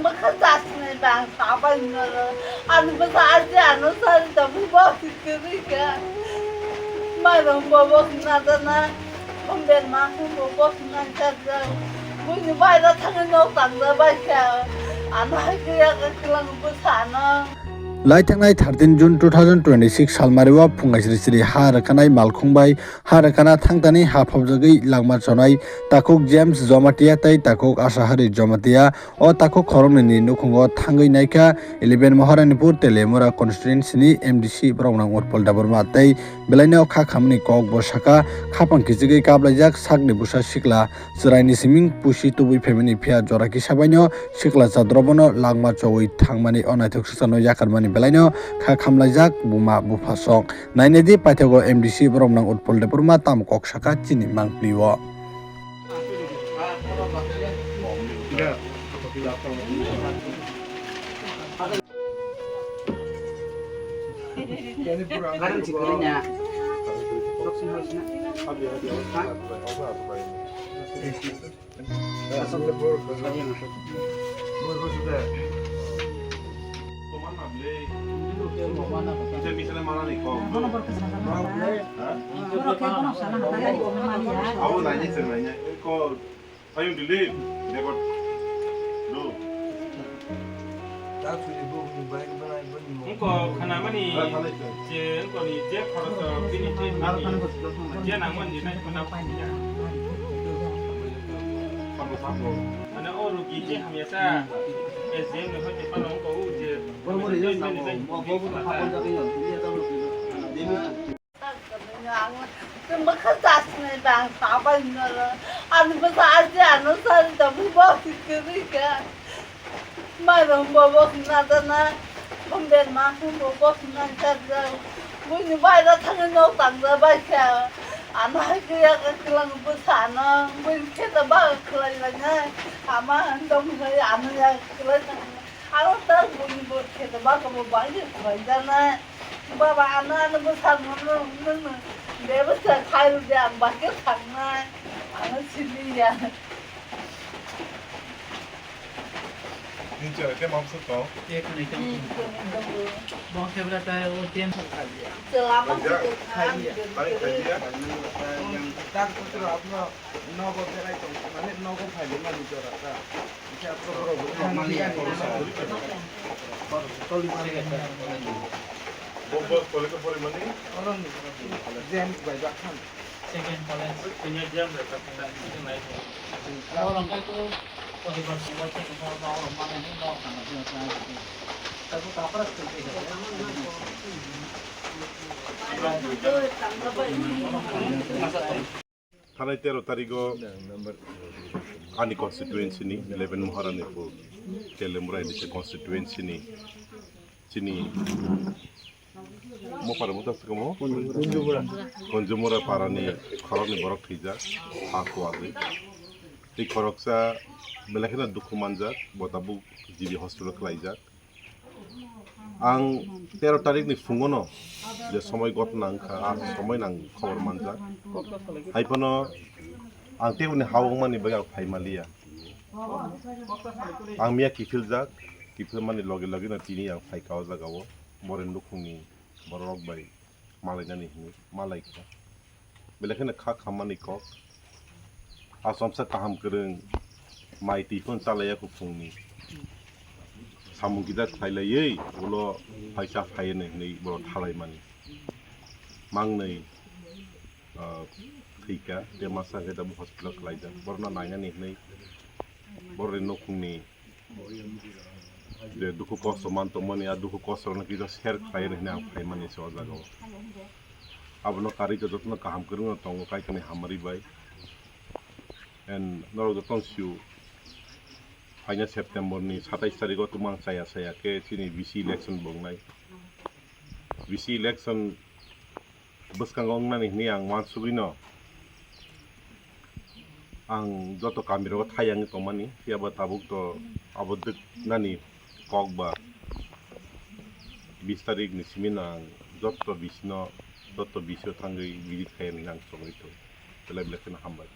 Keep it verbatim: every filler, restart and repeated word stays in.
Bwkha jasnai bang sabai noro. Ani bwsa aji ano sari tabuk bo sikiri ka. Mairum bo bo nadana. Homber ma bo bo nang sajak. Buini baira thangwi nok tangda bai kha. Ano hai kaya ka kilang bwsa ano. Lai thangnai thirteen June two thousand twenty-six salmario phungai sri sri ha rwkhanai malkhung bai ha rwkhana thangtani ha phobjagwi langma chonai takhuk James Jomatia tei takhuk Asahari Jomatia. O takhuk khoroknwini nukhungo thangwi naikha eleven Maharanipur Teliamura constituency ni M D C borok nang Utpal Debbarma tei belaino kha khamni kok bo saka khapang kichigwi kaplaijak sakni bwsa sikla chwraini siming pusi tubui phaimani phiya jora kisa baino sikla chadrobono langma chogwi thangmani o naithok swchano yakarmani belaino kha khamlaijak buma bupha sok. Nainedi paithago M D C borok nang Utpal Debbarma tamo kok saka chini mangpli o. Abo nainai chwng nainai. Oi, call. Ayung Dilip, record. Do. Wngkok khanamani je wngkokni je khoroksa bini treatment ni je nangmani nai khwna. Mane o rugi je hamyasa S D M ni hoite phano wngkok o je treatment ni nai. Ang bwkha jasnai bang sabai noro. Ani bwsa aji ano sari tabuk bo sikiri ka. Mairum bo bo nadana. Homber ma bo bo nang sajak. Buini baira thangwi nok tangda bai kha. Ano hai kaya ka kilang bwsa ano. Buini kheta ba khlai lanai. Ama dong hai ano ya khlai tang. Ano ta buini bo kheta ba ko bo bai khlai janai. Baba, ano, ano bwsakno nwng, nwng, nwng bebasa khairwdi, ang bahai khe thangnai. Ano siliya. Nini chwrai tei mamsuk tong? Tei khwnwi tong. Hmm, khwnwi tongo. Bo khe bwla ta o tem. Chwla mamsuk kha, ang khe. Khailiya. Nogo berai tong, mane nogo phailai mani jora ta. Kisa borok rok bo mani ya. Bo, bo, college o pori mani? Oro ni, James bai ba khan. Second college. Senior James bai ba khan. Oro kai ko, poribar singwa second college ba oro mane ni no khan. Tabu kapra school ke. Thanai tero tarigo ani constituency ni eleven Maharanipur Teliamura N D C constituency ni chini mopar mota sukamo Kunjumura para ni khorok ni borok thwijak ha kuwagwi. Tei khoroksa belai kheno dukhu manjak, bo tabuk G B hospital khlaijak. Ang tero tarikni phungono je somoi ghotna wngkha, a somoi nang khobor manjak. Haiphano ang teboni ha wngmani bagwi ang phai manliya. Ang miya kiphiljak, kiphilmani loge logeno tini ang phaikha o jagao, boreni nukhungni bororok bai malainani hinwi malaikha. Belai kheno kha khammani kok. Achomsa kaham kwrwng mai twi phano chalaiya kuphungni. Samung kisa khlailaiwi ulo phaisa phaiya hinwi borok thalaimani. Mangnwi, ah, thwikha, tei masa khe tabuk hospital khlaijak. Borokno nainani hinwi borokni nukhungni je dukhu kosto man tongmani, a dukhu kosto rokno kisa share khlai rw hinwi ang phaimani se o jagao. Abono karwi khe jotono kaham kwrwngno tongo Kaitorni hamari bai. And norok jotono sio, phaina September ni satais tarigo tumang chaya chaya khe chini V C election bo wngnai. V C election bwskango wngnani hinwi ang uansugwino ang joto kamirogo thai wngwi tongmani, phiyaba tabuk to abo dwknani kok ba bis tarikni simino ang joto bisino, joto bisio thangwi visit khai hinwi ang chongwi tongo. Belai belai kheno hambai.